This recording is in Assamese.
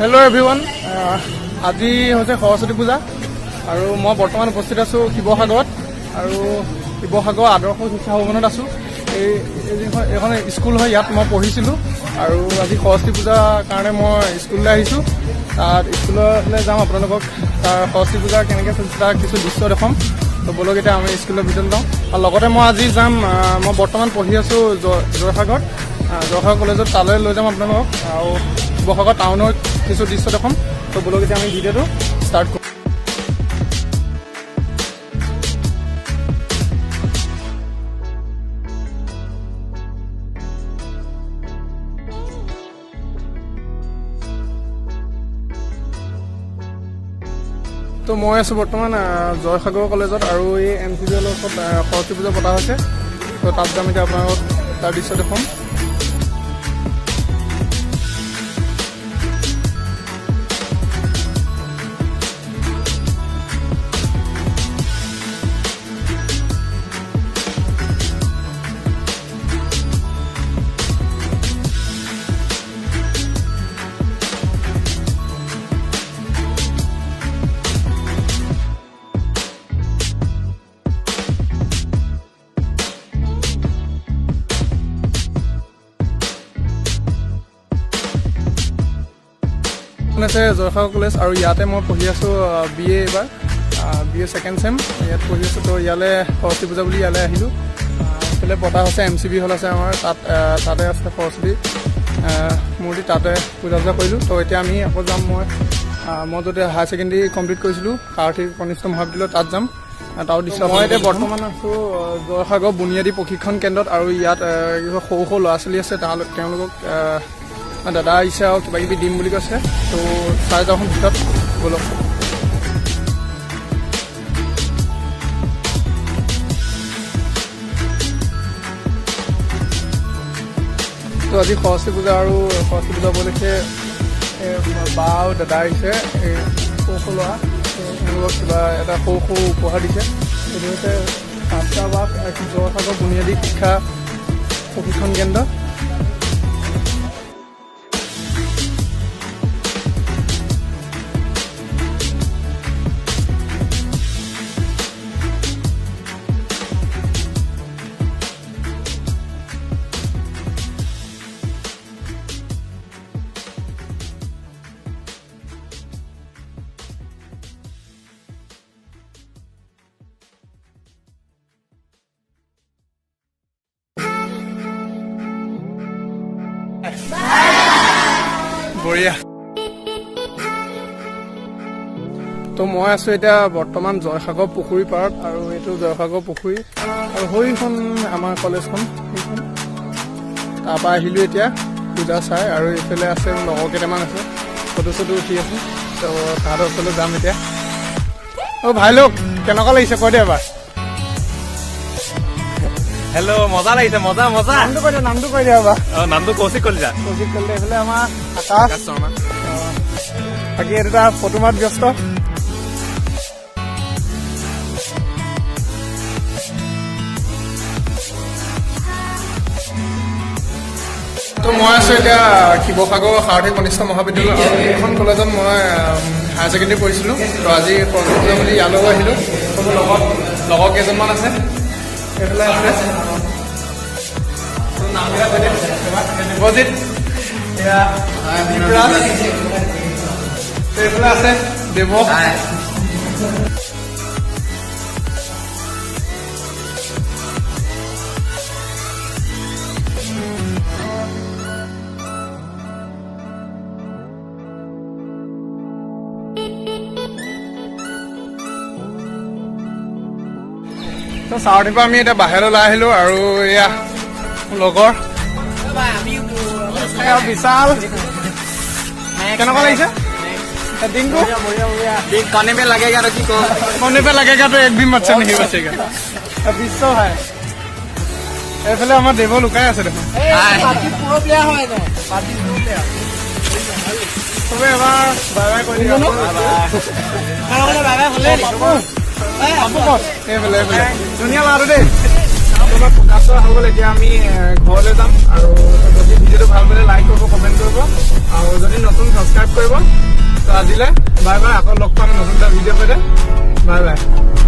হেল্ল' এভৰিৱান, আজি হৈছে সৰস্বতী পূজা আৰু মই বৰ্তমান উপস্থিত আছোঁ শিৱসাগৰত আৰু শিৱসাগৰ আদৰ্শ শিক্ষা ভৱনত আছোঁ। এই যিখন এইখন স্কুল হয়, ইয়াত মই পঢ়িছিলোঁ আৰু আজি সৰস্বতী পূজাৰ কাৰণে মই স্কুললৈ আহিছোঁ। তাত স্কুললৈ যাম, আপোনালোকক তাৰ সৰস্বতী পূজা কেনেকৈ চলিছে তাৰ কিছু দৃশ্য দেখুৱাম। তো ব'লক এতিয়া আমি স্কুলৰ ভিতৰত যাওঁ। আৰু লগতে মই আজি যাম, মই বৰ্তমান পঢ়ি আছোঁ জয়সাগৰত, জয়সাগৰ কলেজত, তালৈ লৈ যাম আপোনালোকক আৰু শিৱসাগৰ টাউনৰ কিছু দৃশ্য দেখুৱাম। তো ব'লক এতিয়া আমি ভিডিঅ'টো ষ্টাৰ্ট কৰোঁ। তো মই আছোঁ বৰ্তমান জয়সাগৰ কলেজত আৰু এই এম চি বি হলৰ ওচৰত সৰস্বতী পূজা পতা হৈছে। তো তাত যাম এতিয়া, আপোনালোকক তাৰ দৃশ্য দেখুৱাম। আছে জয়সাগৰ কলেজ আৰু ইয়াতে মই পঢ়ি আছোঁ বি এ, এইবাৰ বি এ ছেকেণ্ড চেম ইয়াত পঢ়ি আছোঁ। তো ইয়ালৈ সৰস্বতী পূজা বুলি ইয়ালৈ আহিলোঁ। এইফালে পতা হৈছে, এম চি বি হল আছে আমাৰ তাত, তাতে আছে সৰস্বতী মূৰ্তি, তাতে পূজা চূজা কৰিলোঁ। তো এতিয়া আমি আকৌ যাম, মই য'তে হায়াৰ ছেকেণ্ডেৰী কমপ্লিট কৰিছিলোঁ সাৰথি কনিষ্ঠ মহাবিদ্যালয়, তাত যাম, তাৰো দৃশ্য। মই এতিয়া বৰ্তমান আছোঁ জয়সাগৰ বুনিয়াদী প্ৰশিক্ষণ কেন্দ্ৰত আৰু ইয়াত সৰু সৰু ল'ৰা ছোৱালী আছে, তেওঁলোকক দাদা আহিছে আৰু কিবা কিবি দিম বুলি কৈছে। তো চাই যাওঁচোন ভিতৰত, ব'লক। তো আজি সৰস্বতী পূজা আৰু সৰস্বতী পূজা উপলক্ষে বা আৰু দাদা আহিছে, এই সৰু সৰু ল'ৰা, তেওঁলোকক কিবা এটা সৰু সৰু উপহাৰ দিছে। এইটো হৈছে বা জয়সাগৰ বুনিয়াদী শিক্ষা প্ৰশিক্ষণ কেন্দ্ৰ। বঢ়িয়া। তো মই আছো এতিয়া বৰ্তমান জয়সাগৰ পুখুৰী পাৰত আৰু এইটো জয়সাগৰ পুখুৰী আৰু সেইখন আমাৰ কলেজখন, সেইখন। তাৰপৰা আহিলোঁ এতিয়া পূজা চাই আৰু এইফালে আছে লগৰ কেইটামান আছে, ফটো চটো উঠি আছে। তো তাহাঁতৰ ওচৰলৈ যাম এতিয়া। অ' ভাই লোক, কেনেকুৱা লাগিছে কৈ দে এবাৰ। হেল্ল', মজা লাগিছে, মজা মজা। নামটো কৈ দিয়া, নামটো কৈ দিয়া এবাৰ। অ, নামটো কৌশিক কলিতা। কৌশিক কলিতা। এইফালে আমাৰ আকাশ শৰ্মা। বাকী এই দুটা ফটো মাত ব্যস্ত। তো মই আছোঁ এতিয়া শিৱসাগৰ সাৰথি কনিষ্ঠ মহাবিদ্যালয় আৰু এইখন কলেজত মই হায়াৰ ছেকেণ্ডেৰী পঢ়িছিলোঁ। তো আজি সৰস্বতী পূজা বুলি ইয়ালৈও আহিলোঁ। তো মোৰ লগত লগৰ কেইজনমান আছে, এইফালে আছে দেৱজিত, এয়া দীপৰাজ, এইফালে আছে দেৱ। তো চাউথিৰ পৰা আমি এতিয়া বাহিৰলৈ ওলাই আহিলোঁ আৰু এয়া লগৰ বিশাল, কেনেকুৱা লাগিছে ডিংকু? कोने पे लगेगा तो की को कोने पे लगेगा तो एक भी मच्छर नहीं बचेगा। বিশ্ব ভাই, এইফালে আমাৰ দেৱ লুকাই আছে দেখোন। চবে এবাৰ বাই বাই কৰি দিওঁ। এইফালে এইফালে ধুনীয়া ল'ৰাটো দেই। প্ৰকাশ হৈ গ'ল, এতিয়া আমি ঘৰলৈ যাম আৰু যদি আজিলৈ বাই বাই। আকৌ লগ পাম নতুন এটা ভিডিঅ' সৈতে। Bye bye.